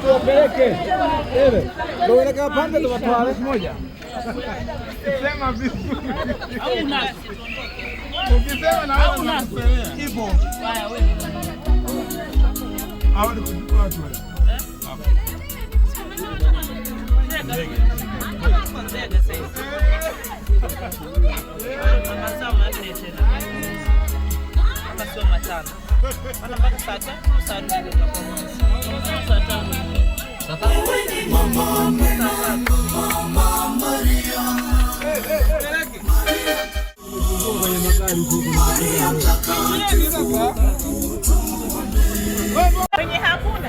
Tuwapeleke. Ndio pande tuwatwale. Moja. Sema vizuri. Ukisema na wewe unakusemea. Hivyo. Hao ni kuchukua watu wale. Kwenye hakuna.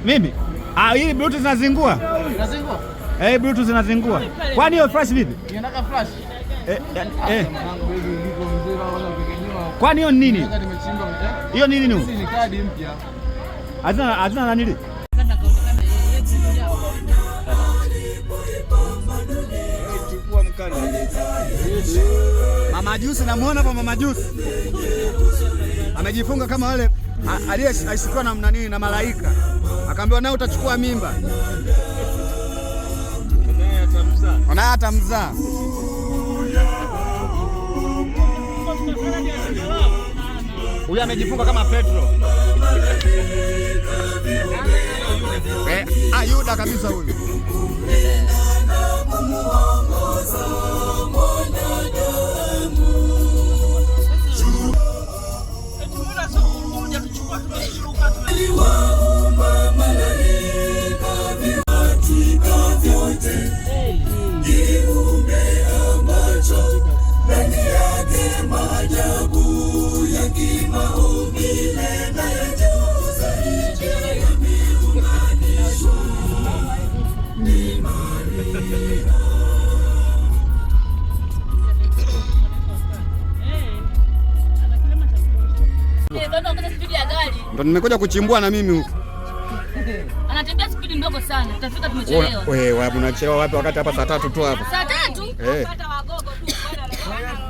Mimi? Ah, hii Bluetooth zinazingua? Inazingua? Eh, Bluetooth zinazingua. Kwani hiyo flash vipi? Inataka flash. Eh, eh. Mwanangu baby ndiko mzee baba nyuma. Kwani hiyo ni nini? Nimechimba. Hiyo nini Hizi ni kadi mpya. Hazina nanili? Mama Juice namuona hapa. Mama Juice amejifunga kama wale aliyeshukiwa na nani na malaika, akaambiwa naye utachukua mimba, naye atamzaa. Huyu amejifunga kama Petro. Yuda kabisa huyu. Ndo nimekuja kuchimbua na mimi huku. Anatembea spidi ndogo sana, tutafika tumechelewa. Wewe unachelewa wapi wakati hapa saa 3 tu hapa? Saa 3? Eh.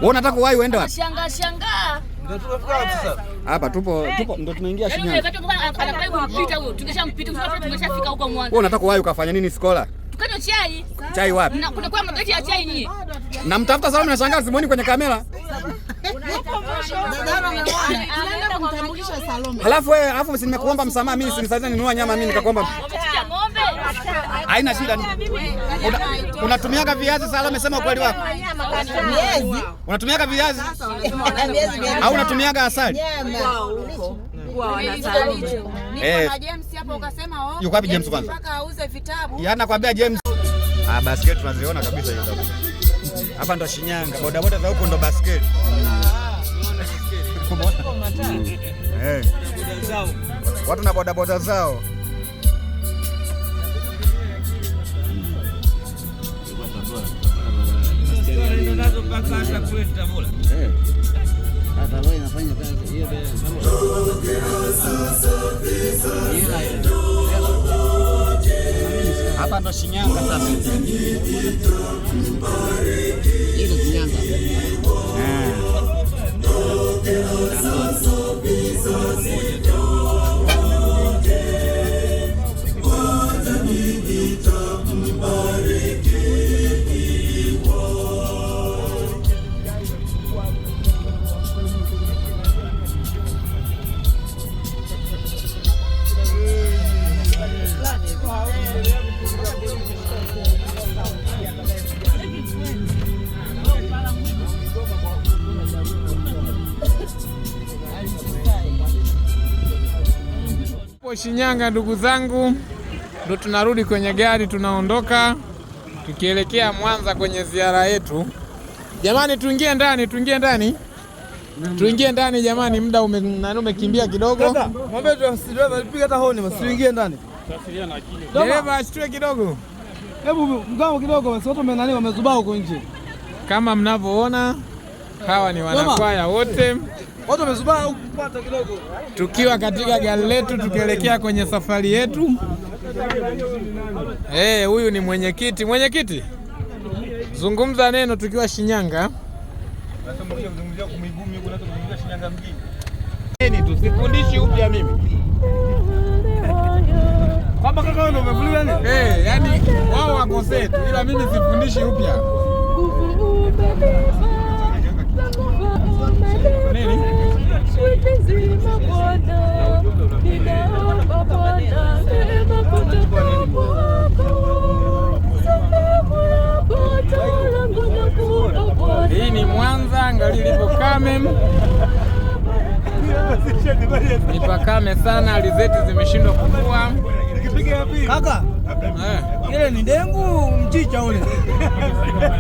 Wewe unataka uwahi uende wapi? Shangaa shangaa. Ndio tumefika wapi sasa? Hapa tupo ndo tunaingia Yaani Shinyanga. wakati anakaribu kumpita huyo, tungeshampita, tungeshafika huko Mwanza. Wewe unataka uwahi ukafanya nini skola? Tukanywe chai. Chai wapi? Na kuna kwa mageti ya chai nyie. Namtafuta Salome na shangazi simuoni kwenye kamera. Tunaenda kumtambulisha Salome. Halafu wewe, alafu si nimekuomba msamaha mimi, si ninunua nyama mimi nikakuomba. Wamechinja ng'ombe. Haina shida. Unatumiaga viazi Salome, sema ukweli wako. Miezi. Unatumiaga viazi au unatumiaga asali? Eh. Niko na James hapo ukasema oh. Yuko wapi James kwanza? Mpaka auze vitabu. Yaani nakwambia James. Ah, basketi tunaziona kabisa hizo. Hapa ndo Shinyanga, bodaboda za huko ndo basketi. Eh. Watu na bodaboda zao. Eh. Hapa ndo Shinyanga sasa. Eh. Po Shinyanga, ndugu zangu, ndo tunarudi kwenye gari, tunaondoka tukielekea Mwanza kwenye ziara yetu. Jamani, tuingie ndani, tuingie ndani, tuingie ndani jamani, muda nani umekimbia kidogo. Mwambie dereva piga hata honi basi tuingie ndani. Dereva ashtue kidogo. Hebu mgamo kidogo basi watu wamenani wamezubaa huko nje. Kama mnavyoona hawa ni wanakwaya wote Watu wamezubaa huku kupata kidogo. Tukiwa katika gari letu tukielekea kwenye safari yetu. Huyu ni mwenyekiti. Mwenyekiti, zungumza neno tukiwa Shinyanga. Tusifundishi upya mimi. Kwamba kaka wewe ndio umevuliwa nini? Yani wao wakosee tu ila mimi sifundishi upya. Nini? Hii ni Mwanza, angalia ilivyo kame. Ni pakame sana, alizeti zimeshindwa kukua. Kaka, ile ni dengu mchicha ule.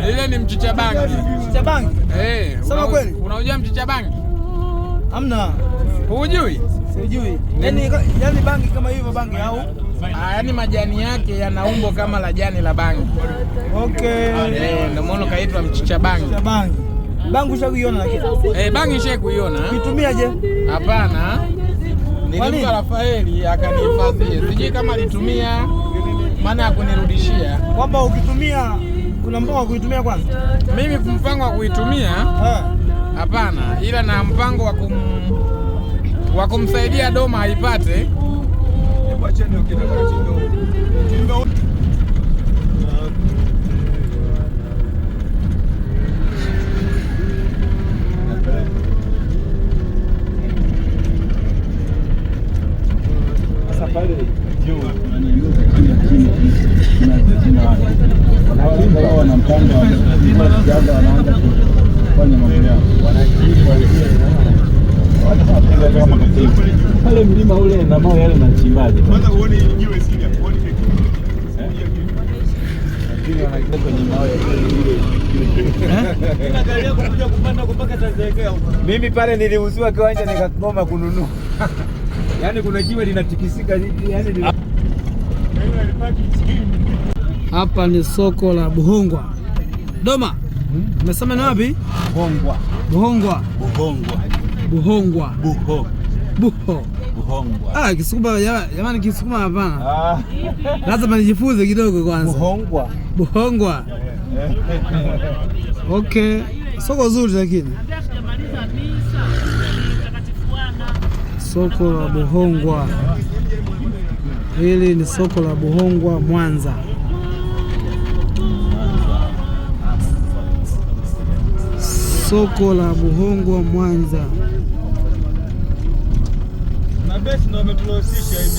Ile ni mchicha bangi. Mchicha bangi? Sema kweli. Unajua mchicha bangi? Hamna. Hujui? Sijui. Yaani bangi kama hivyo bangi au? Yaani majani yake yana umbo kama la jani la bangi. Okay. Ndio maana kaitwa mchicha bangi. Mchicha bangi. Bangi ushakuiona lakini? Bangi nishakuiona. Uitumia je? Hapana. Nilimpa Rafaeli akanihifadhia. Sijui kama alitumia maana ya kunirudishia. Kwamba ukitumia kuna mpango wa kuitumia kwanza? Mimi mpango wa kuitumia? Hapana, ila na mpango wa kumsaidia Doma aipate. Pale mlima ule na mawe yale na mchimbaji. Kwanza uone jiwe sili hapo, uone Mimi pale niliuziwa kiwanja nikagoma kununua. Yaani kuna jiwe linatikisika yani. Hapa ni soko la Buhongwa. Doma. Umesema ni wapi? Buhongwa. Buhongwa. Buhongwa. Buhongwa. Buho. Buho. Buhongwa. Kisukuma jamani, Kisukuma hapana. Lazima nijifunze kidogo kwanza. Buhongwa. Buhongwa. Okay, soko zuri lakini. Soko la Buhongwa. Hili ni soko la Buhongwa Mwanza. Soko la Buhongwa Mwanza.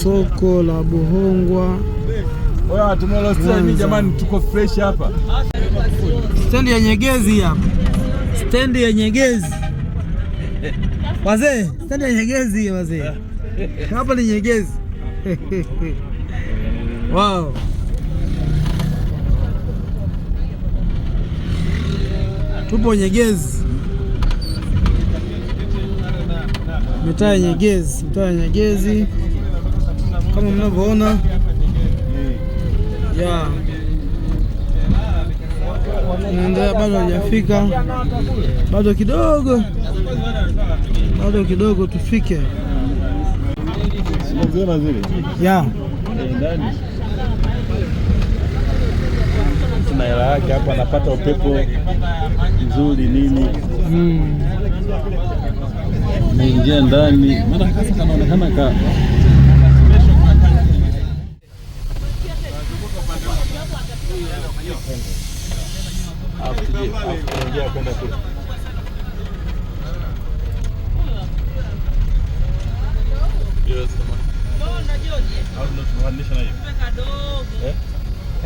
Soko la Buhongwa. Wewe jamani, tuko fresh hapa. Stendi ya Nyegezi hapa. Stendi ya Nyegezi. Wazee, stendi ya Nyegezi wazee. Hapa ni Nyegezi. Wow. Tupo Nyegezi. Mitaa ya Nyegezi, mitaa ya Nyegezi kama mnavyoona. Yeah. Naendelea, bado hajafika. Bado kidogo. Bado kidogo tufike. Yeah. Tuna hela yake hapa, anapata upepo mzuri nini. Naingia ndani maana kasa kanaonekana ka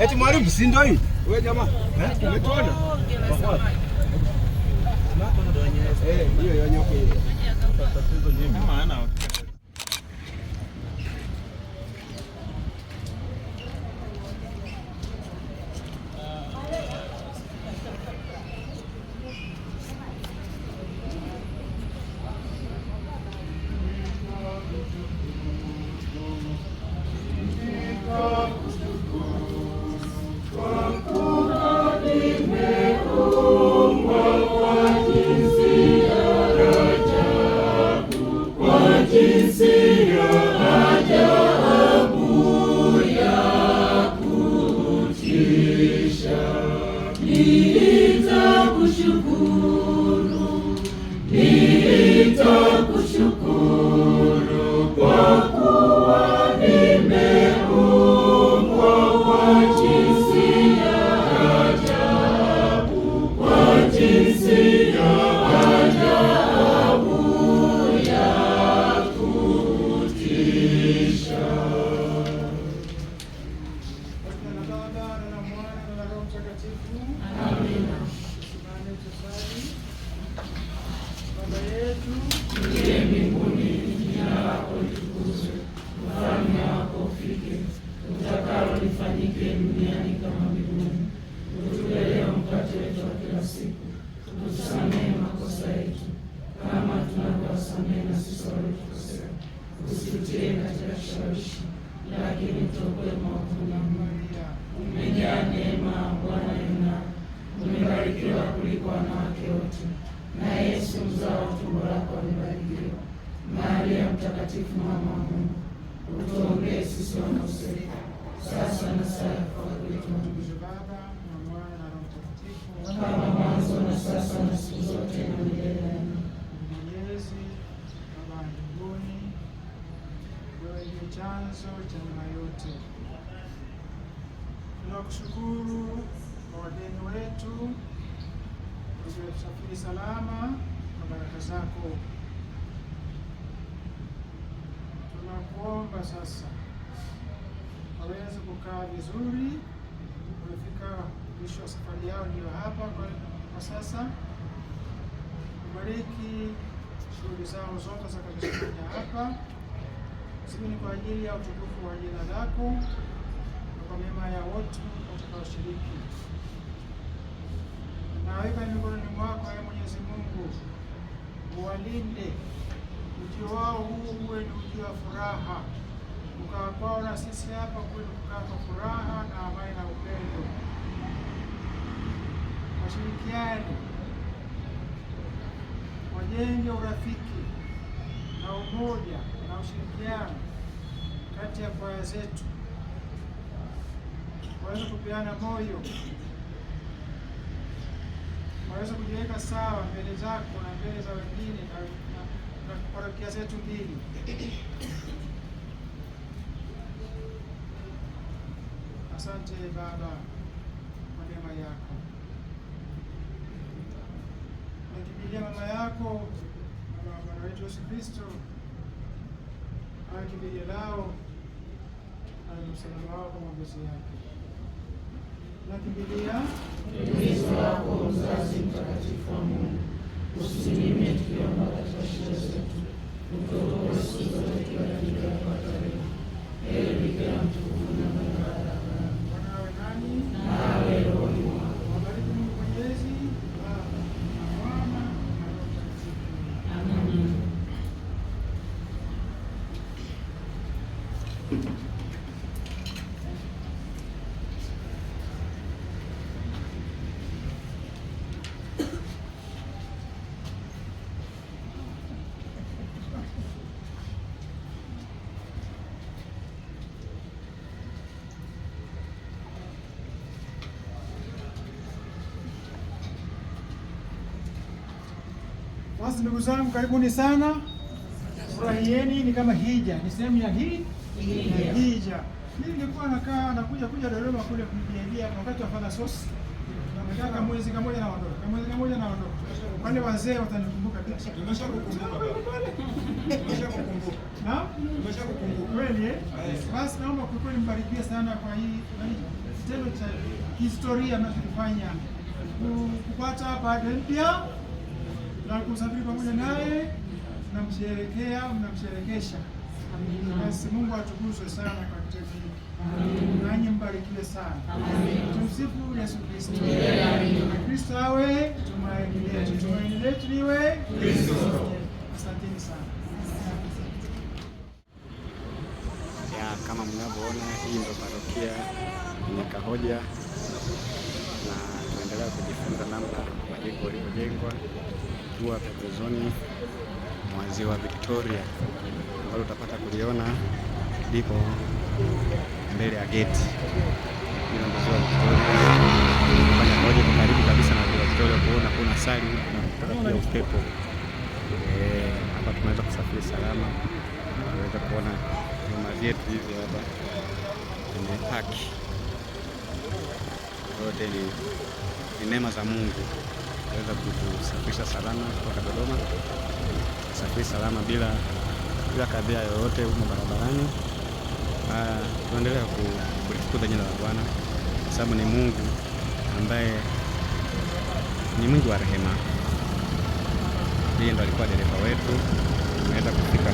Eti mwalimu si ndio hii? Wewe jamaa, umetuona? Hiyo yonyoke hiyo. Kwa jinsi ya Nitakushukuru, nitakushukuru kwa kuwa nimeumbwa kwa jinsi ya ajabu, kwa jinsi ya ajabu ya kutisha. Kwa jina la Baba na la Mwana na la Roho Mtakatifu. Amina. Tusimame tusali. Baba yetu Uliye mbinguni, jina lako litukuzwe, ufalme wako ufike, utakalo lifanyike duniani kama mbinguni. Utupe leo mkate wetu wa kila siku, utusamehe makosa yetu kama tunavyowasamehe na sisi waliotukosea, usitutie katika kishawishi, lakini tuokoe maovuni. Maria, Umejaa neema, Bwana yu nawe, umebarikiwa kuliko wanawake wote, na Yesu mzao wa tumbo lako amebarikiwa. Maria Mtakatifu, mama wa Mungu, utuombee sisi wakosefu, sasa na saa ya kufa kwetu. Utukuzwe Baba na Mwana na Roho Mtakatifu. Kama mwanzo na sasa na siku zote na milele. Amina. Mwenyezi Baba wa mbinguni, wewe ndiye chanzo cha mema yote. Tunakushukuru kwa wageni wetu waliosafiri salama kwa baraka zako. Tunakuomba sasa waweze kukaa vizuri, wamefika mwisho wa safari yao, ndio hapa kwa sasa. Ubariki shughuli zao zote zitakazofanya hapa, ziwe ni kwa ajili ya utukufu wa jina lako na kwa mema ya wote watakaoshiriki. Naweka mikononi mwako, ee Mwenyezi Mungu, uwalinde. Ujio wao huu uwe ni ujio wa furaha, kukaa kwao na sisi hapa kuwe ni kukaa kwa furaha na amani na upendo. Washirikiane, wajenge urafiki na umoja na ushirikiano kati ya kwaya zetu, waweze kupeana moyo, waweze kujiweka sawa mbele zako na mbele za wengine na parokia zetu mbili. Asante Baba kwa neema yako. Nakimbilia mama yako, mama wa Bwana wetu Yesu Kristo, awe kimbilio lao, awe msalaba wao kwa maombezi yake. Nakimbilia Ulinzi wako mzazi mtakatifu wa Mungu, usinyime tukiomba katika shida zetu, utuokoe siku zote tukiwa hapa hatarini. Ee Bikira mtukufu na barabara, Bwana awe nani, nawe rohoni mwako. Wabariki Mungu Mwenyezi, Baba na Mwana na Roho Mtakatifu. Amina. Basi ndugu zangu, karibuni sana, furahieni. Ni kama hija, ni sehemu ya hii ya hija. Mimi nilikuwa nakaa nakuja kuja Dodoma kule kujiajia wakati wa Father Source, nakaa kama mwezi kamoja naondoka, kama mwezi kamoja naondoka. Wale wazee watanikumbuka bila shaka. Tumeshakukumbuka baba. Tumeshakukumbuka. Naam? Tumeshakukumbuka. Kweli eh? Basi naomba kwa kweli mbarikiwe sana kwa hii yaani kitendo cha historia mnachokifanya kupata padre mpya na kusafiri pamoja naye, mnamsherekea, mnamsherekesha. Basi Mungu atukuzwe sana kwa kitendo hiki, nanyi mbarikiwe sana. Tumsifu Yesu Kristo. Na Kristo awe tumaini letu, tumaini letu liwe Kristo. Asanteni sana. Ya, kama mnavyoona hii ndo parokia Nyakahoja, na tunaendelea kujifunza namna majengo yalivyojengwa kuwa pembezoni mwa ziwa Victoria, ambalo utapata kuliona lipo mbele ya geti. Hilo ndo ziwa Victoria. Kwa karibu. kusali huku na kupata pia upepo. Hapa tumeweza kusafiri salama, tunaweza kuona vyuma vyetu hivi hapa vimepaki. Yote ni neema za Mungu kuweza kutusafirisha salama kutoka Dodoma, kusafiri salama bila kadhia yoyote humo barabarani. Tunaendelea kulitukuza jina la Bwana kwa sababu ni Mungu ambaye ni mwingi wa rehema. Yeye ndo alikuwa dereva wetu, tumeweza kufika.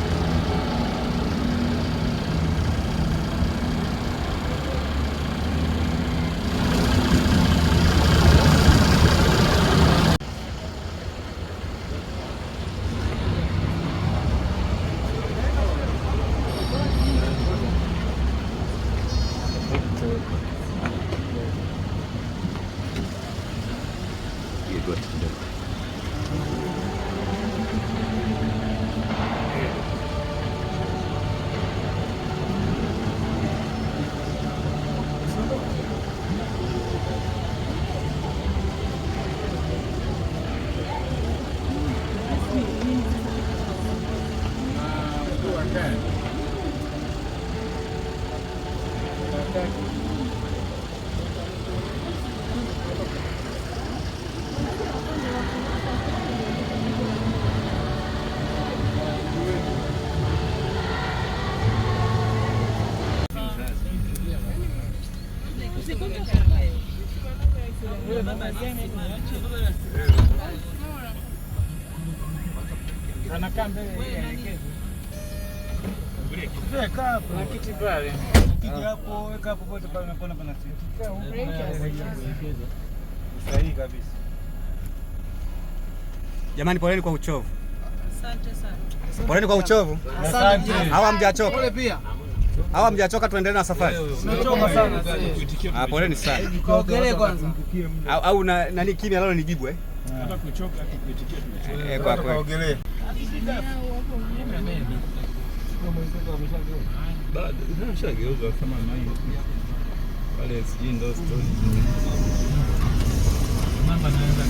Anakaa mbele ili Kuna kiti pale. Kiti hapo, weka hapo popote pale unapoona pana siti. Sahihi kabisa. Jamani, poleni kwa uchovu. Asante sana. Poleni kwa uchovu. Asante. Hawa hamjachoka. Pole pia. Hawa hamjachoka, tuendelee na safari. Tumechoka sana. Ah, poleni sana. Tukaogelee kwanza. Au na nani kimya leo nijibu eh? Hata kuchoka hata kuitikia tumechoka. Eh, kwa kweli. Kaogelee. Shageuza kama nai pale, sijui ndo story. Mama naweza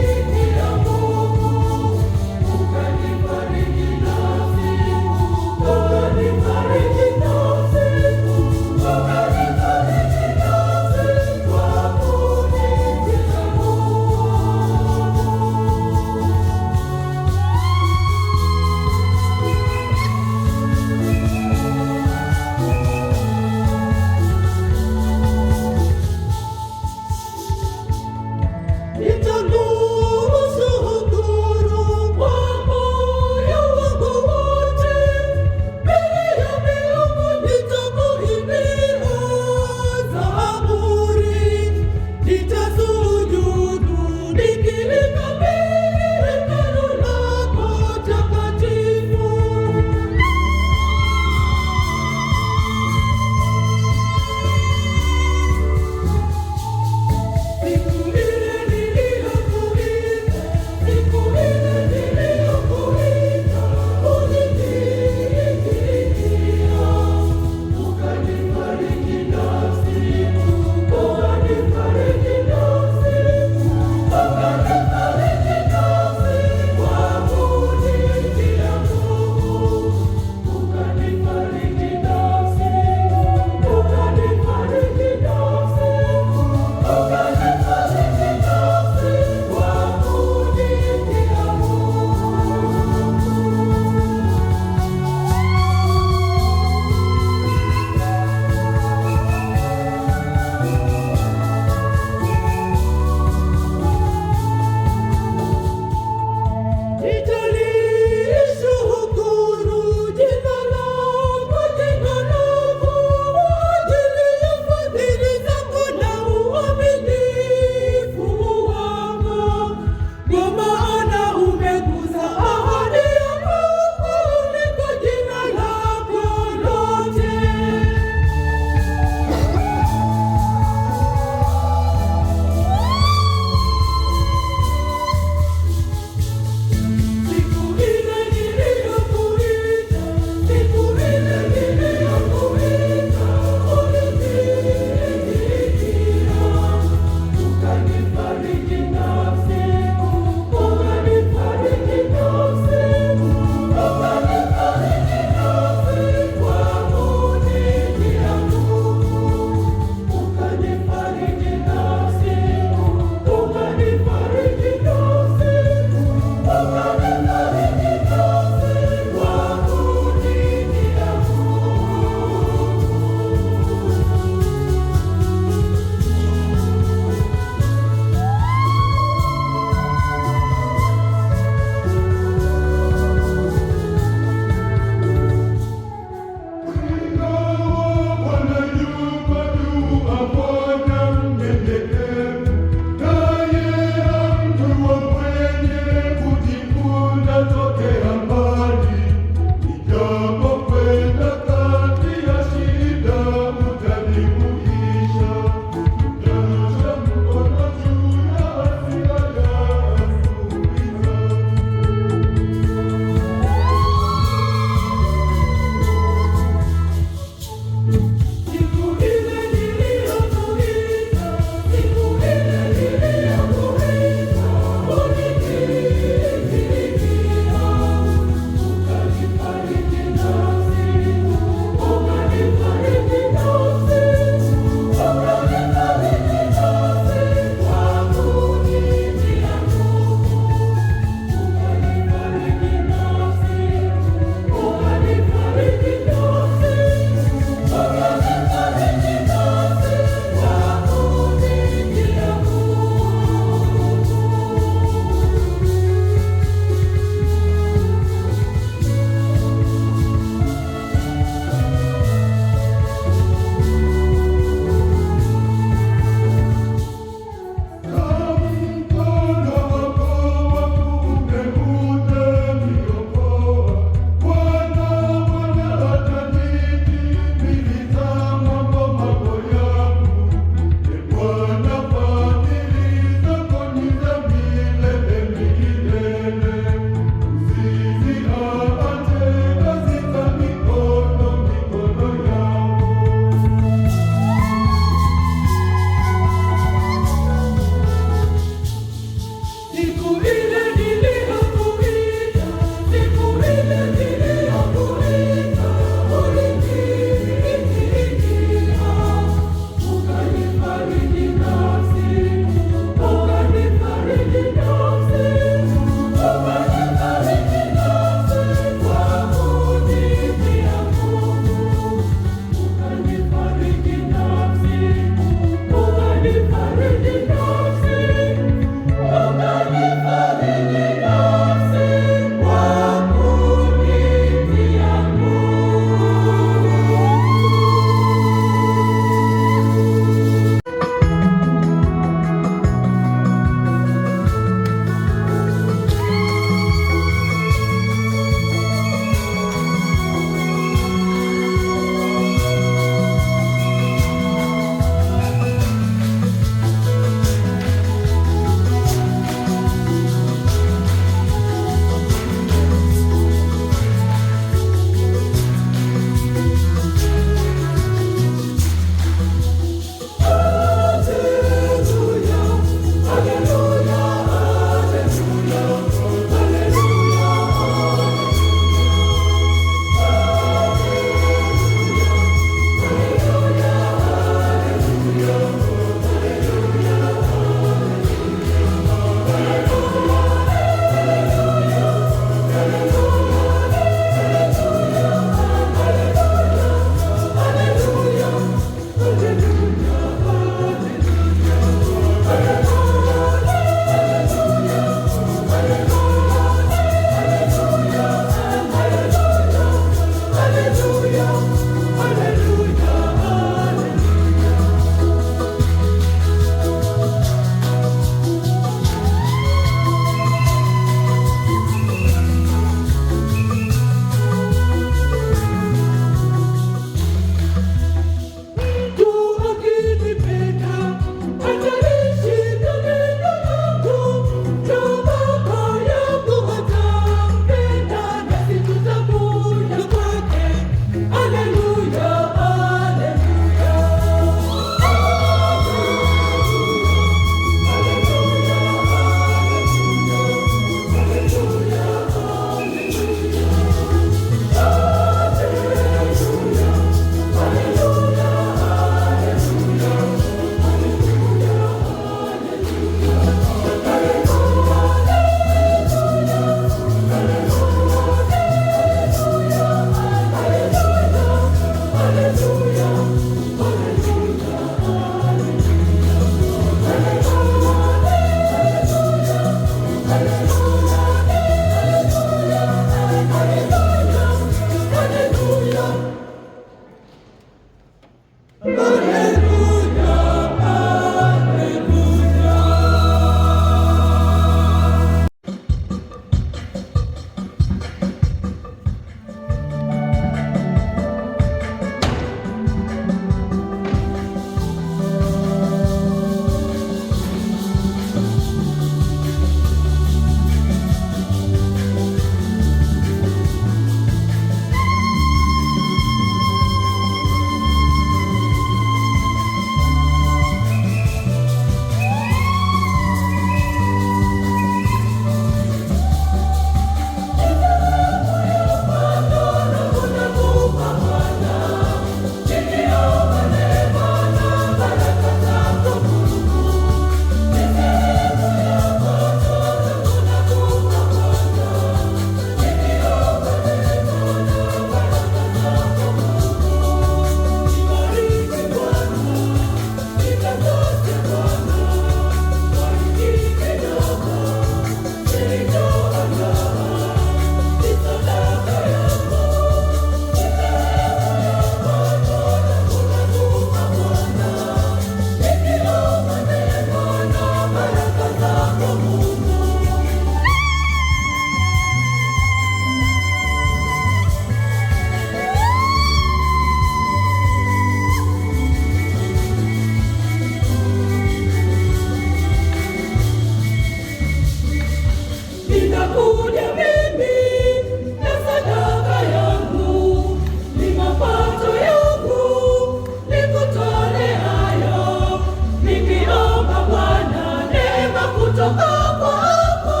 kutoka kwako.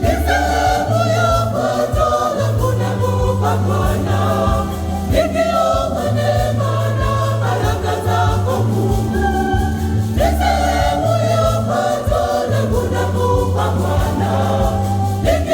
Ni sehemu ya pato langu nakupa Bwana, nikiomba neema na baraka zako Mungu. Ni sehemu ya pato langu nakupa Bwana, nikiomba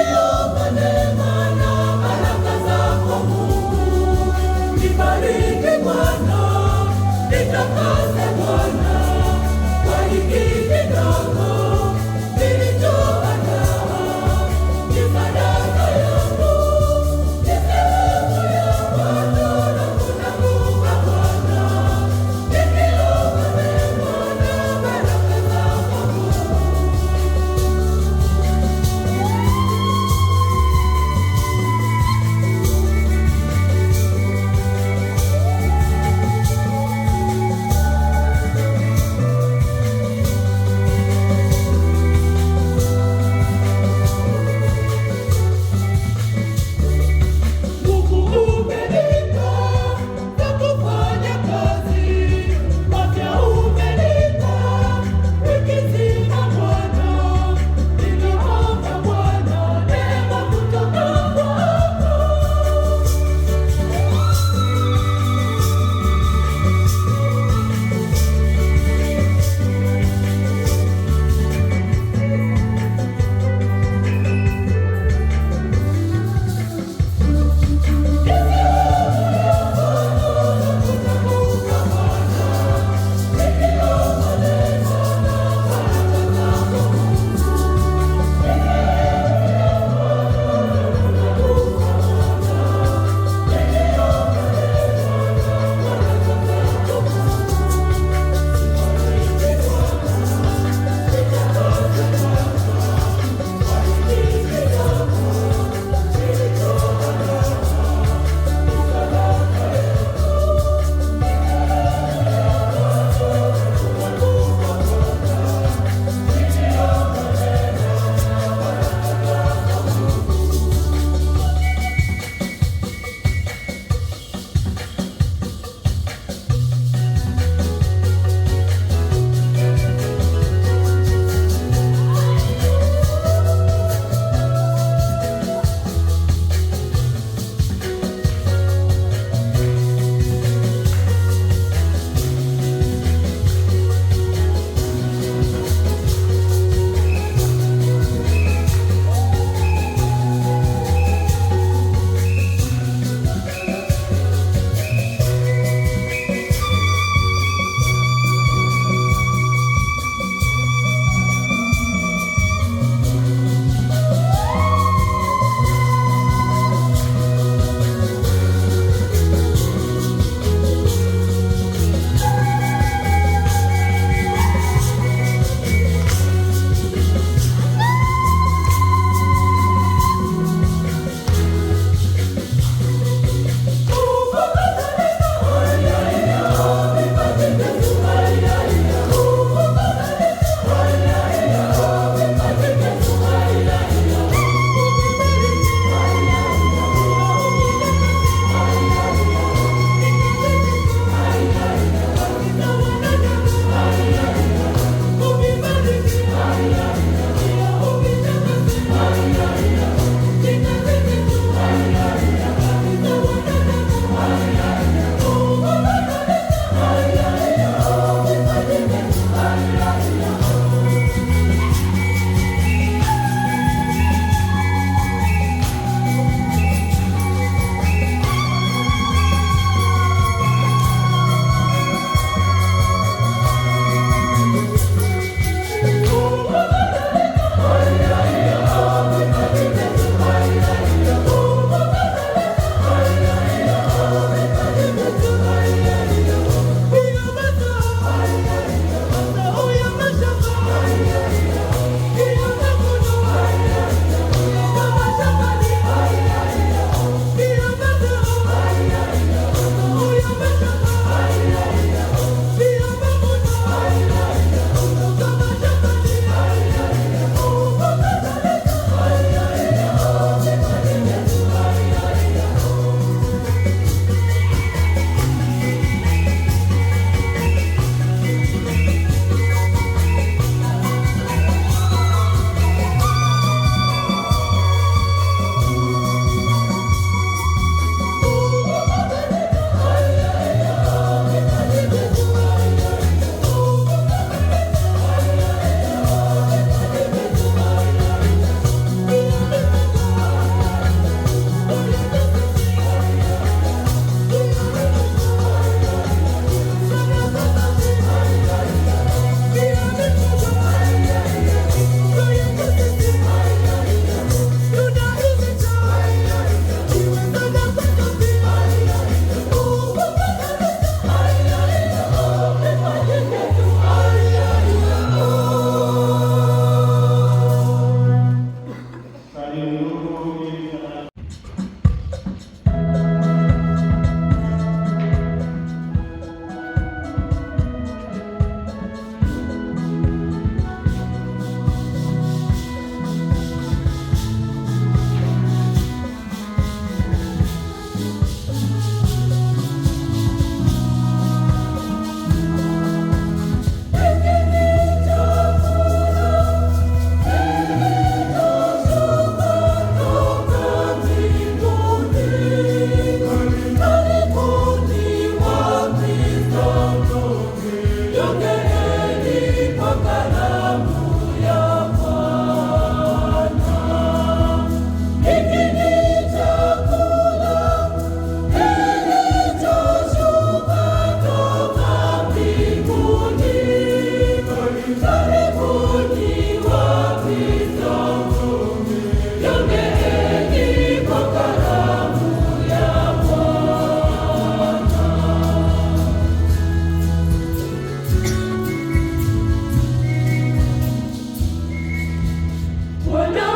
Bwana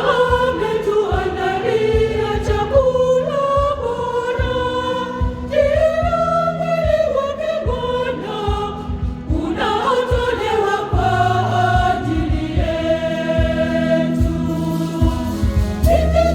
ametuandalia chakula bora, ndio mwili wake Bwana unaotolewa kwa ajili yetu. Hiki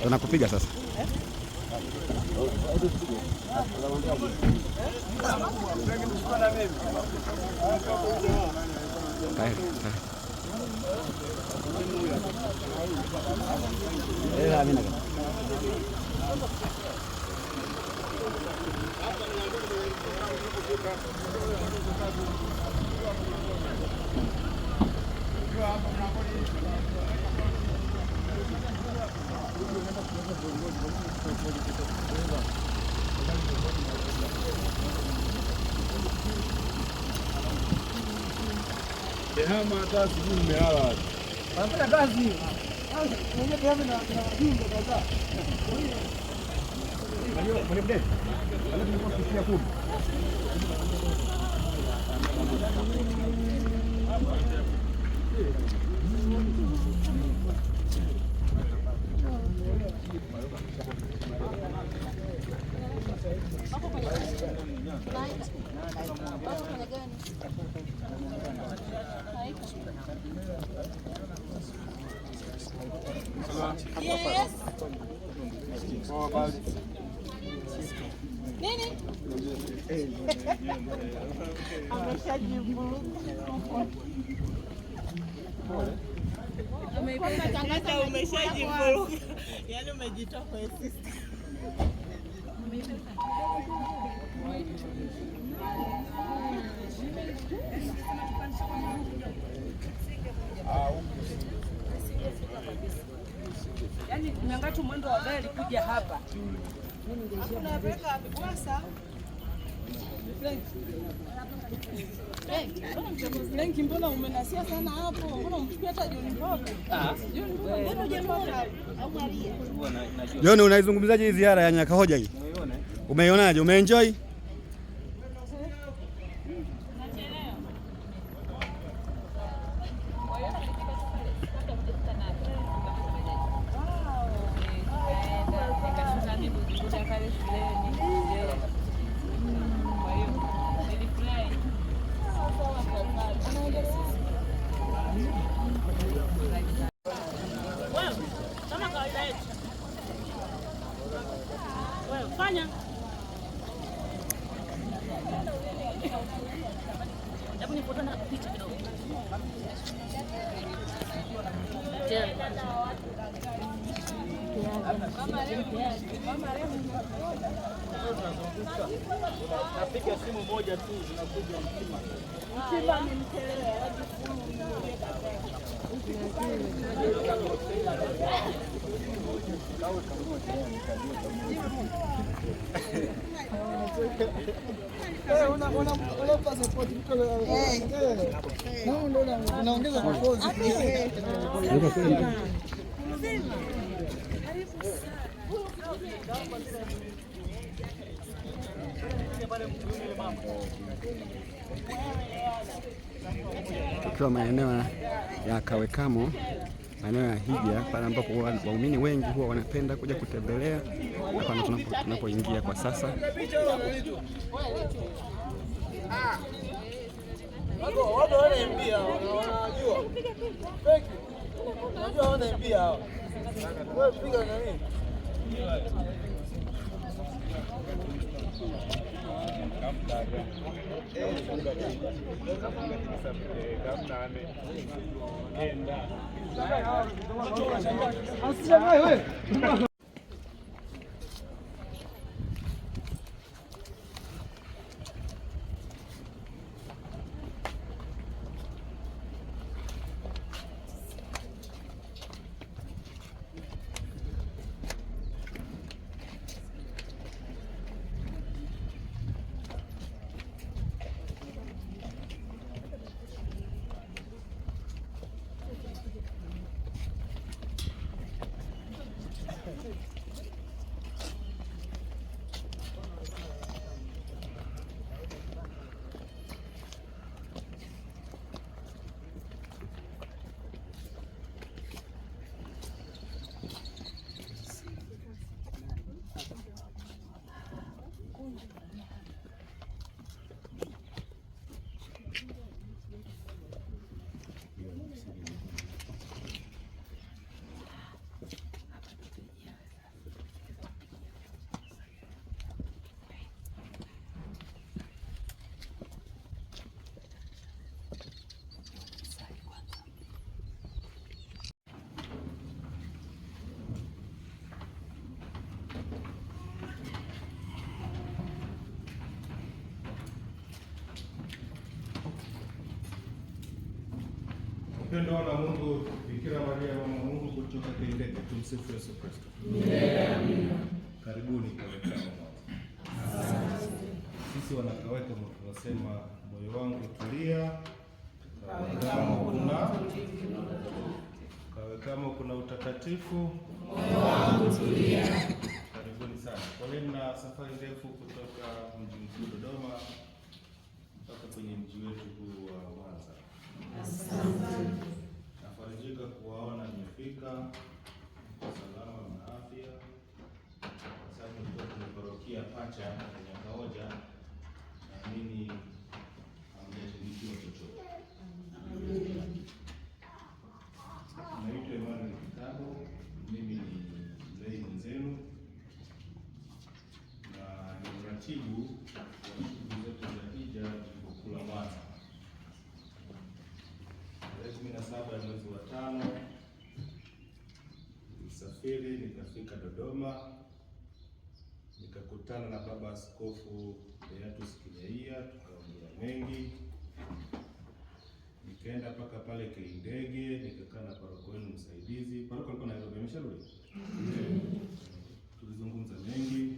Tunakupiga sasa. Tehama hata sijui mmelala wapi. Wanafanya kazi. Unajua Tehama na wajumbe kadhaa. Unajua mwalimu Dave, wale tulikuwa tukifikia kumi. Yes. Nini? Umeshajivuruga. Yaani umejitoa kwenye system. Yaani nimeangalia tu mwendo wa gari kuja hapa. Unapeleka wapi Kwasa? Frank, mbona umenasia sana hapo? Mbona umchukui hata John Mboga? John Mboga mbona hujamwona? Au Maria? John, unaizungumzaje hii ziara ya Nyakahoja hii? Umeionaje? Umeenjoy? Kama kawaida yetu. Wewe fanya. Hebu nifuate na picha kidogo. Tena. Napiga simu moja tu zinakuja mtima. Unampa support mtu na ndio unaongeza mapozi. Tukiwa maeneo ya Kawekamo, maeneo ya hija, pale ambapo waumini wengi huwa wanapenda kuja kutembelea. Hapa ndo tunapoingia kwa sasa. Watu wanaambia wanajua. Frank, unajua wanaambia hao. Wewe piga nani? Asishangae wewe. Upendo na Mungu, Bikira Maria mama Mungu kutoka Kindete. Tumsifu Yesu Kristo. Karibuni Kawekamo Mwanza. Sisi wanakawekamo tunasema moyo wangu tulia, Kawekamo kuna Kawekamo kuna utakatifu. Moyo wangu tulia. Karibuni sana. Poleni na safari ndefu kutoka mji mkuu Dodoma mpaka kwenye mji wetu huu wa Mwanza. Asante. Nafarijika kuwaona mmefika mko salama na afya, kwa sababu tulikuwa tumeparokia pacha ya Nyakaoja. Naamini hamjatundikiwa chochote. Naitwa Emmanuel Kitabo, mimi ni mlei mwenzenu na ni mratibu wa shughuli zote za hija jimbo kuu la Mwanza. Tarehe 17 ya mwezi wa 5 nilisafiri nikafika Dodoma, nikakutana na Baba Askofu Beatus Kinyaia, tukaongea mengi. Nikaenda mpaka pale Kindege, nikakaa na paroko wenu msaidizi. Paroko alikuwa Nairobi, amesharudi? Tulizungumza mengi,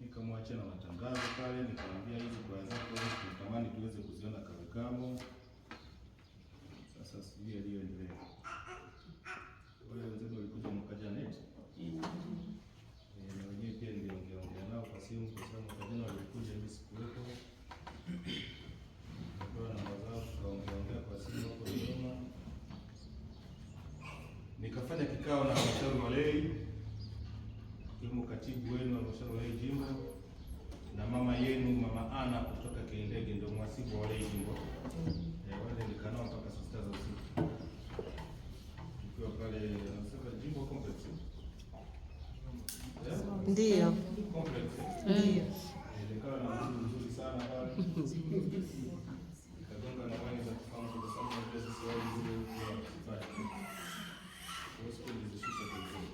nikamwachia na matangazo pale, nikamwambia hizi kwaya zako tunatamani tuweze kuziona Kawekamo. Sasa sijui yaliyoendelea. Wale wenzetu walikuja mwaka jana eti? Na wenyewe pia niliongea nao kwa simu, kwa sababu mwaka jana walikuja, mimi sikuwepo. Nikapewa namba zao, tukaongea kwa simu hapo Dodoma. Nikafanya kikao na halmashauri walei, ikiwemo katibu wenu wa halmashauri walei jimbo na mama yenu mama Ana kutoka Kindege, ndio mhasibu wa walei jimbo. Wale nilikaa nao mpaka saa 6 za usiku tukiwa pale nasema jimbo complex. Ndio. Complex. Ndio. Nilikaa na mtu mzuri sana pale. Nikagonga na wine za kufahamu kwa sababu najua sisi wale zile huwa sifai. Kwa hiyo siku nilizishusha vizuri.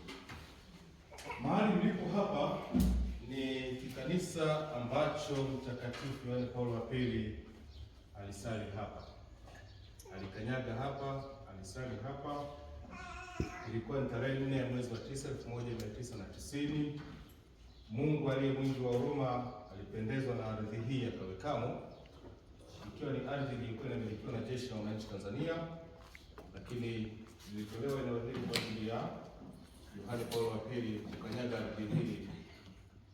Mahali mlipo hapa ni kikanisa ambacho Mtakatifu Yohane Paulo wa Pili alisali hapa. Alikanyaga hapa, alisali hapa. Ilikuwa ni tarehe 4 ya mwezi wa 9 1990. Mungu aliye mwingi wa huruma alipendezwa na ardhi hii ya Kawekamo, ikiwa ni ardhi iliyokuwa inamilikiwa na Jeshi la Wananchi Tanzania, lakini ilitolewa eneo hili kwa ajili ya Yohane Paulo wa Pili kukanyaga ardhi hii,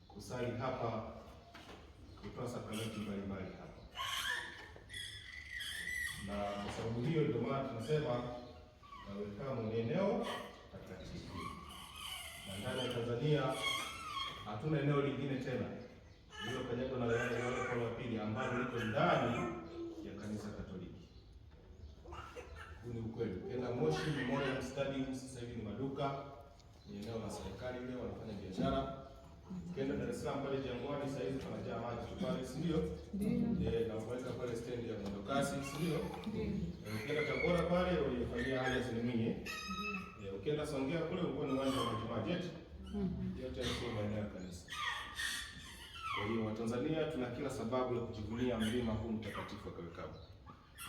kusali hapa, kutoa sakramenti mbalimbali hapa. Na kwa sababu hiyo ndio maana tunasema Kawekamo ni eneo takatifu, na ndani ya Tanzania hatuna eneo lingine tena lililokanyagwa na Yohane Paulo wa Pili ambalo liko ndani ya kanisa Katoliki. Huu ni ukweli. Ukienda Moshi Memorial Stadium sasa hivi ni maduka, ni eneo la serikali ile, wanafanya biashara. Ukienda Dar es Salaam pale Jangwani sasa hivi panajaa maji tu pale, si ndio? Ndio. Na kuweka pale stendi ya mwendokasi, si ndio? Ndio. Ukienda Tabora pale walifanyia hali ya Mwinyi. Ukienda Songea kule ulikuwa ni uwanja wa Majimaji eti. Yote yalikuwa maeneo ya kanisa. Kwa hiyo Watanzania tuna kila sababu ya kujivunia mlima huu mtakatifu wa Kawekamo.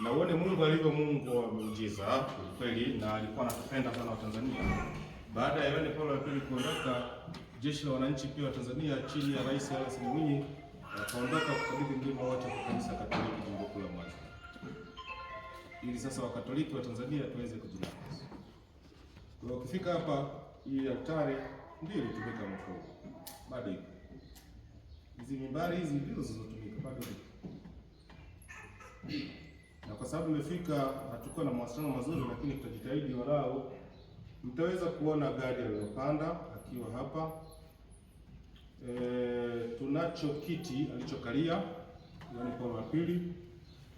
Na uone Mungu alivyo Mungu wa miujiza kweli, na alikuwa anatupenda sana Watanzania. Baada ya Yohane Paulo wa Pili kuondoka, jeshi la wananchi pia wa Tanzania chini ya Rais Hassan Mwinyi wakaondoka kukabidhi mlima wote kwa kanisa Katoliki jimbo kuu la Mwanza, ili sasa Wakatoliki wa Tanzania tuweze kujinafasi. Kwa hiyo ukifika hapa, hii altare ndio ilitumika mwaka huu, bado ipo. Hizi mimbari hizi ndio zilizotumika bado ipo. Na kwa sababu nimefika, hatukuwa na mawasiliano mazuri, lakini tutajitahidi walau mtaweza kuona gari aliyopanda akiwa hapa. Tunacho kiti alichokalia Yohane Paulo wa Pili,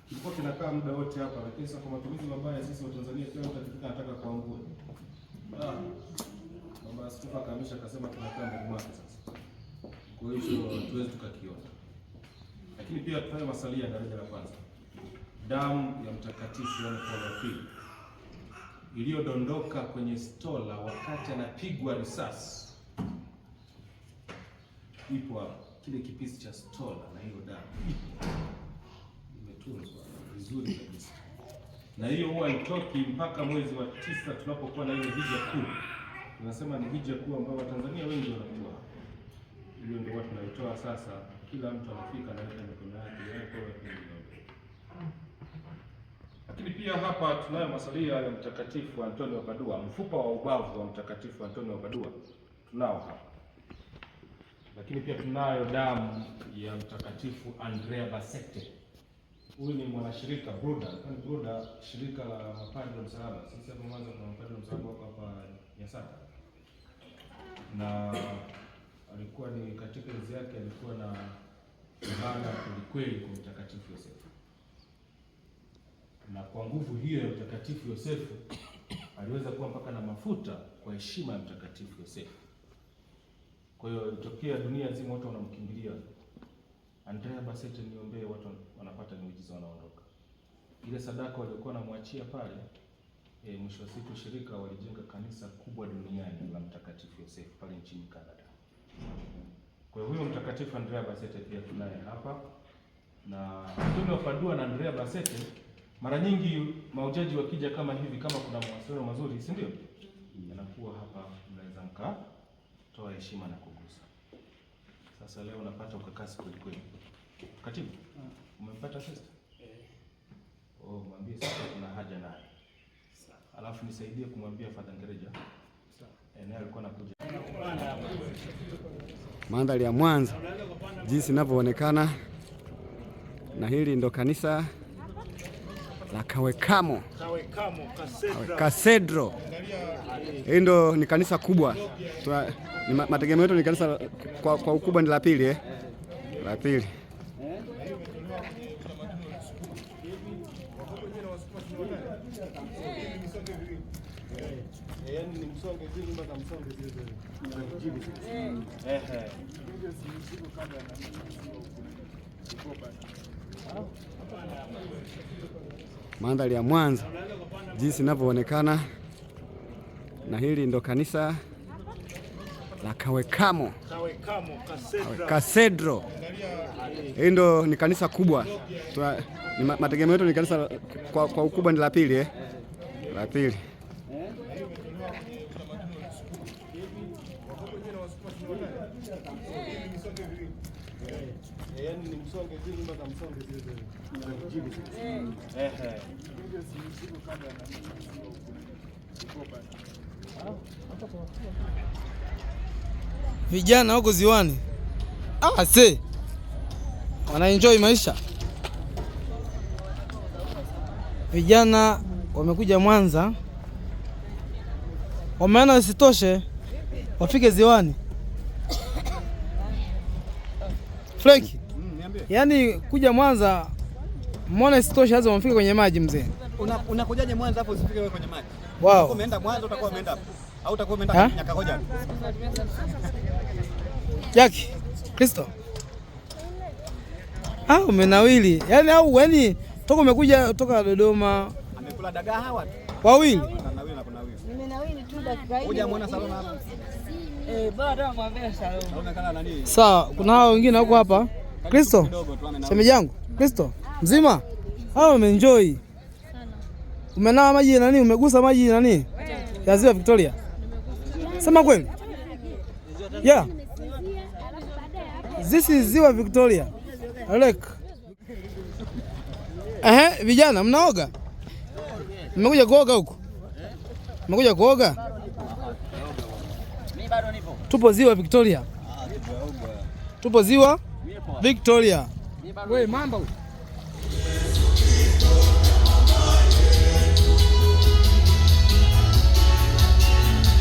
kilikuwa kinakaa muda wote hapa, lakini sasa kwa matumizi mabaya sisi wa Tanzania kila mtu akifika anataka kuangua. Askofu akahamisha akasema tunakaa ndani mwake sasa. Kwa hiyo hatuwezi tukakiona. Lakini pia tunayo masalia ya daraja la kwanza, damu ya Mtakatifu Yohane Paulo wa Pili iliyodondoka kwenye stola wakati anapigwa risasi, ipo hapo. Kile kipisi cha stola na hiyo damu ipo, imetunzwa vizuri kabisa, na hiyo huwa haitoki mpaka mwezi wa 9 tunapokuwa na ile hija kuu. Tunasema ni hija kuu ambayo Watanzania wengi wanakuwa, hiyo ndio watu tunaitoa sasa. Kila mtu anafika anaweka mikono yake Yohane Paulo wa Pili. Lakini pia hapa tunayo masalia ya Mtakatifu Antonio wa Padua, mfupa wa ubavu wa Mtakatifu Antonio wa Padua tunao hapa. Lakini pia tunayo damu ya Mtakatifu Andrea Basete. Huyu ni mwanashirika Bruda, kwani Bruda shirika la mapadri wa msalaba. Sisi hapa Mwanza kuna mapadri wa msalaba wako hapa Nyasaka, na alikuwa ni katika enzi yake alikuwa na maana kwelikweli kwa Mtakatifu Yosefu, na kwa nguvu hiyo ya Mtakatifu Yosefu aliweza kuwa mpaka na mafuta kwa heshima ya Mtakatifu Yosefu. Kwa hiyo ilitokea dunia nzima watu wanamkimbilia Andrea Basete, niombee, watu wanapata miujiza, wanaondoka. Ile sadaka waliokuwa wanamwachia pale, mwisho wa siku shirika walijenga kanisa kubwa duniani la Mtakatifu Yosefu pale nchini Canada. Kwa hiyo huyo Mtakatifu Andrea Basete pia tunaye hapa, na Antonio wa Padua na Andrea Basete mara nyingi mahujaji wakija kama hivi, kama kuna mawasiliano mazuri, si ndio? Yanakuwa hapa, mnaweza mkatoa heshima na kugusa. Sasa leo unapata ukakasi kweli kweli. Katibu, umempata sister? Oh, mwambie sasa kuna haja naye. Alafu nisaidie kumwambia Father Ngereja. Naye alikuwa anakuja. Mandhari ya Mwanza jinsi inavyoonekana, na hili ndo kanisa la Kawekamo Kasedro. Hii ndo ni kanisa kubwa. Mategemeo yetu ni kanisa kwa ukubwa ni la pili, la pili. Mandhari ya Mwanza jinsi inavyoonekana, na hili ndo kanisa la Kawekamo Kasedro. Hii ndo ni kanisa kubwa. Mategemeo yetu ni kanisa kwa ukubwa ni la pili, la pili. Vijana huko ziwani se wanaenjoy maisha. Vijana wamekuja Mwanza, wameona isitoshe wafike ziwani. Frank, yaani kuja Mwanza mbona isitoshe lazima wafike kwenye maji mzee. Unakujaje Mwanza hapo usifike wewe kwenye maji? Wow. Umeenda Mwanza utakuwa umeenda hapo. Au utakuwa umeenda Nyakahoja. Jackie, Kristo. Ah, umenawili. Yaani au yaani toka umekuja toka Dodoma. Amekula dagaa hawa tu. Wawili. Na kunawili. Nimenawili tu dakika hii. Hujamuona Salome hapa? Bado namwambia Salome. Salome kana nani? Sawa, kuna hao wengine wako hapa. Kristo. Shemeji yangu, Kristo. Mzima? Hao umeenjoy. Umenawa maji nani? Umegusa maji nani? Ya Ziwa Victoria. Sema kweli. Yeah. This is Ziwa Victoria Lake. Vijana mnaoga? Mmekuja kuoga huku? Mmekuja kuoga? Tupo Ziwa Victoria. Tupo Ziwa Victoria. Wewe mamba huyu.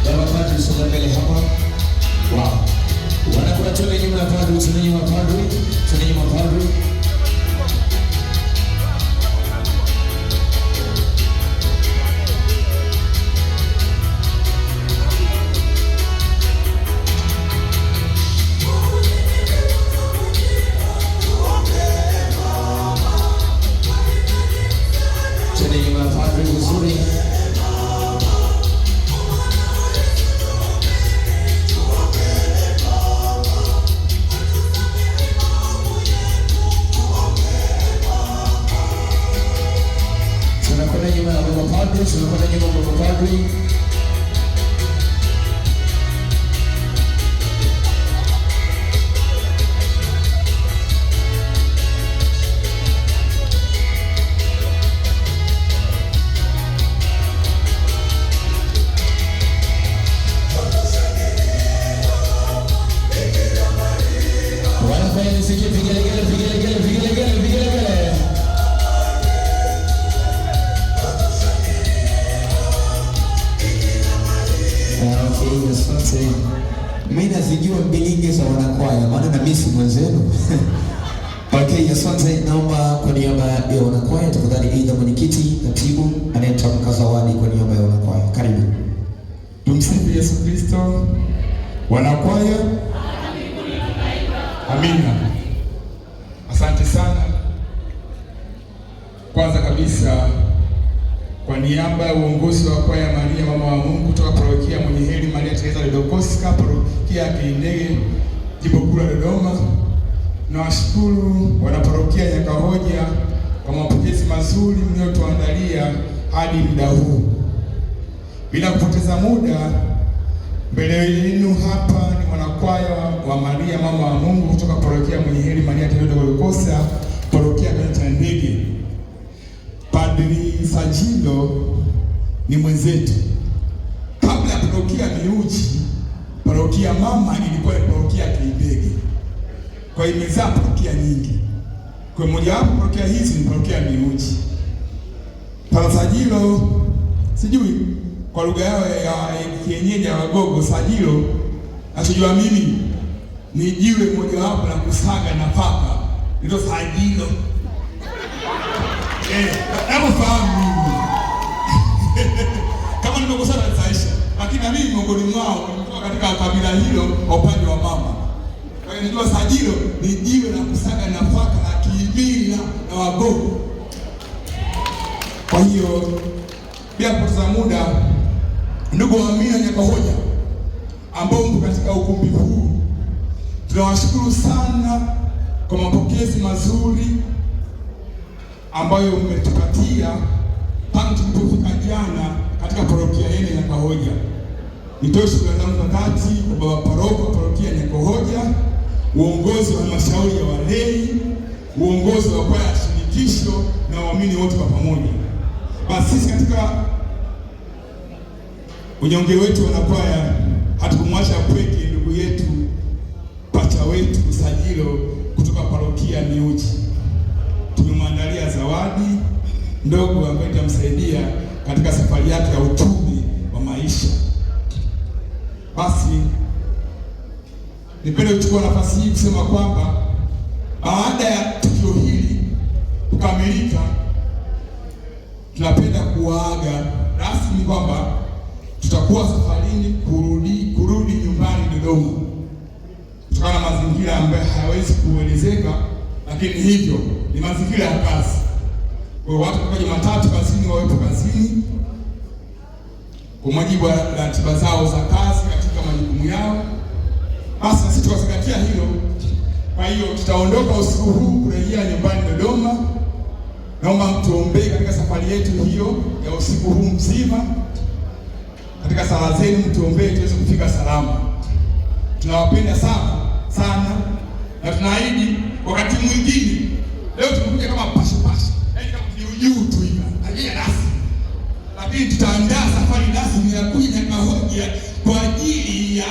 Baba Padri, songa mbele hapa. Wow. Wanakuna twende nyuma ya padri, twende nyuma ya padri, twende nyuma ya padri. Okay, asante. Mimi nazijua mbilinge za wanakwaya, maana na mimi si mwenzenu. Okay, asante. Naomba kwa niaba ya wanakwaya tafadhali, aidha mwenyekiti, katibu anayetamka zawadi kwa niaba ya wanakwaya. Karibu. Tumsifu Yesu Kristo. Wanakwaya, amina. Asante sana. Kwanza kabisa, kwa niaba ya uongozi wa kwaya Maria Mama wa Mungu kutoka parokia Mwenye Heri Maria Teresa Ledokoska, parokia ya Kindege, jimbo kuu la Dodoma, nawashukuru wanaparokia Nyakahoja kwa mapokezi mazuri mliotuandalia hadi muda huu. Bila kupoteza muda, mbele yenu hapa ni wanakwaya wa Maria Mama wa Mungu kutoka parokia Mwenye Heri Maria Teresa Ledokoska, parokia ya Ndege. Padri Sajilo ni mwenzetu. Kabla ya parokia Miuji, parokia mama ilikuwa ni parokia Kindege. Kwa hiyo imezaa parokia nyingi. Kwa moja wapo parokia hizi ni parokia Miuji. Padri Sajilo, sijui kwa lugha yao ya kienyeji ya Wagogo, Sajilo nachojua mimi ni jiwe mojawapo la kusaga nafaka, ndio Sajilo. Nafahamu mimi. Kama nimekosea nitaisha. Lakini na mimi miongoni mwao nimetoka katika kabila hilo kwa upande wa mama. Kwa hiyo najua Sajilo ni jiwe la kusaga nafaka la kiimila na Wagogo. Kwa hiyo bila kupoteza muda, ndugu waamini wa Nyakahoja ambao mpo katika ukumbi huu, tunawashukuru sana kwa mapokezi mazuri ambayo mmetupatia tangu tulipofika jana katika parokia yenu ya Nyakahoja. Nitoe shukrani zangu za dhati kwa baba paroko wa parokia ya Nyakahoja, uongozi wa halmashauri ya walei, uongozi wa kwaya ya shirikisho na waamini wote kwa pamoja. Basi sisi katika unyonge wetu wanakwaya hatukumwacha pweke ndugu yetu pacha wetu Sajilo kutoka parokia Miuji. Tumemwandalia zawadi ndogo ambayo itamsaidia katika safari yake ya utume wa maisha. Basi nipende kuchukua nafasi hii kusema kwamba baada ya tukio hili kukamilika, tunapenda kuwaaga rasmi kwamba tutakuwa safarini kurudi nyumbani Dodoma, kutokana na mazingira ambayo hayawezi kuelezeka, lakini hivyo ni mazingira ya kazi. Kwa hiyo watu kutoka Jumatatu kazini wawepo kazini kwa mujibu wa ratiba zao za kazi katika majukumu yao. Basi sisi tukazingatia hilo. Kwa hiyo tutaondoka usiku huu kurejea nyumbani Dodoma. Naomba mtuombee katika safari yetu hiyo ya usiku huu mzima. Katika sala zenu mtuombee tuweze kufika salama. Tunawapenda sana sana na tunaahidi wakati mwingine. Leo tumekuja kama pasha pasha, yaani kama juu tu hivi, haija rasmi, lakini tutaandaa safari rasmi ya kuja Nyakahoja kwa ajili ya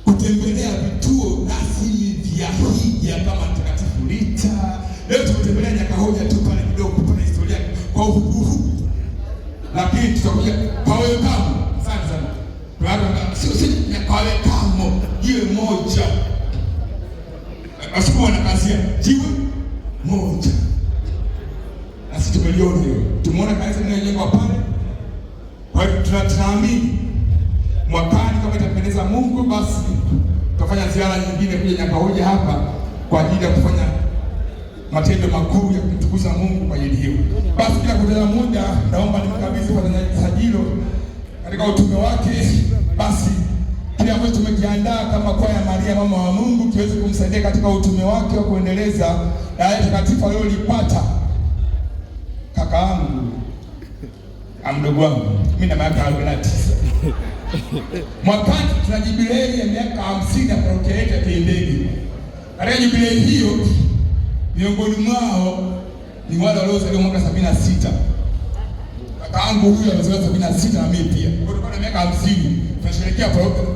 kutembelea vituo rasmi vya hija kama Mtakatifu Rita. Leo tumetembelea Nyakahoja tu pale kidogo kupata historia kwa ufupi, lakini tutakuja Pawekamo. Asante sana. Sio si Pawekamo, jiwe moja. Wasukuma wanakazia jiwe moja. Na sisi tumeliona hiyo. Tumeona kanisa linalojengwa pale. Kwa hiyo tunaamini mwakani kama itapendeza Mungu, basi tutafanya ziara nyingine kuja Nyakahoja hapa kwa ajili ya kufanya matendo makuu ya kumtukuza Mungu kwa ajili hiyo. Basi bila kupoteza muda, naomba nimkabidhi Padre Sajilo katika utume wake. Basi kile ambacho tumekiandaa kama kwaya Maria Mama wa Mungu kiweze kumsaidia katika utume wake wa kuendeleza daraja takatifu alilolipata. Kaka yangu, mdogo wangu, mimi na miaka 49. Mwakani tuna jubilei ya miaka 50 ya parokia yetu ya Kindege. Katika jubilei hiyo, miongoni mwao ni wale waliozaliwa mwaka 76. Kaka yangu huyu amezaliwa 76 na mimi pia. Kwa hiyo na miaka 50 tunasherehekea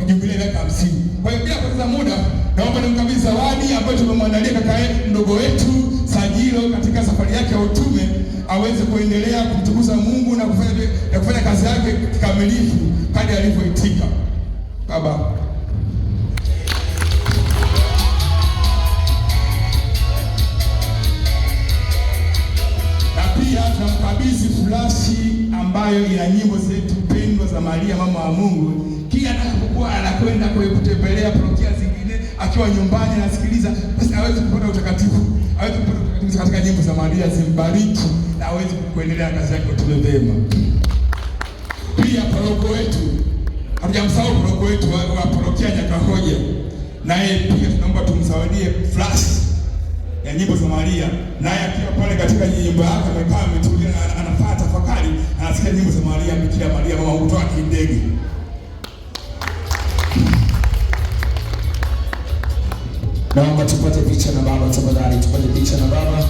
jubilei ya miaka 50. Kwa hiyo bila kupoteza muda, naomba nimkabidhi zawadi ambayo tumemwandalia kaka yetu mdogo wetu Sajilo katika safari yake ya utume. aweze kuendelea kumtukuza Mungu na kufanya kazi yake kikamilifu kadri alivyoitika. Baba, na pia tunamkabidhi flashi ambayo ina nyimbo zetu pendwa za Maria mama wa Mungu. Kila anapokuwa anakwenda kutembelea parokia zingine, akiwa nyumbani anasikiliza, basi aweze kupata utakatifu, aweze kupata utakatifu katika nyimbo za Maria, zimbariki na aweze kuendelea kazi yake utume vyema. Pia paroko wetu, hatujamsahau paroko wetu wa parokia Nyakahoja, naye pia tunaomba tumzawadie flash ya nyimbo za Maria, naye akiwa pale katika nyumba yake amekaa ametulia, anafanya tafakari, anasikia nyimbo za Maria, Bikira Maria mama kutoka kindege. Naomba tupate picha na baba tafadhali, tupate picha na baba.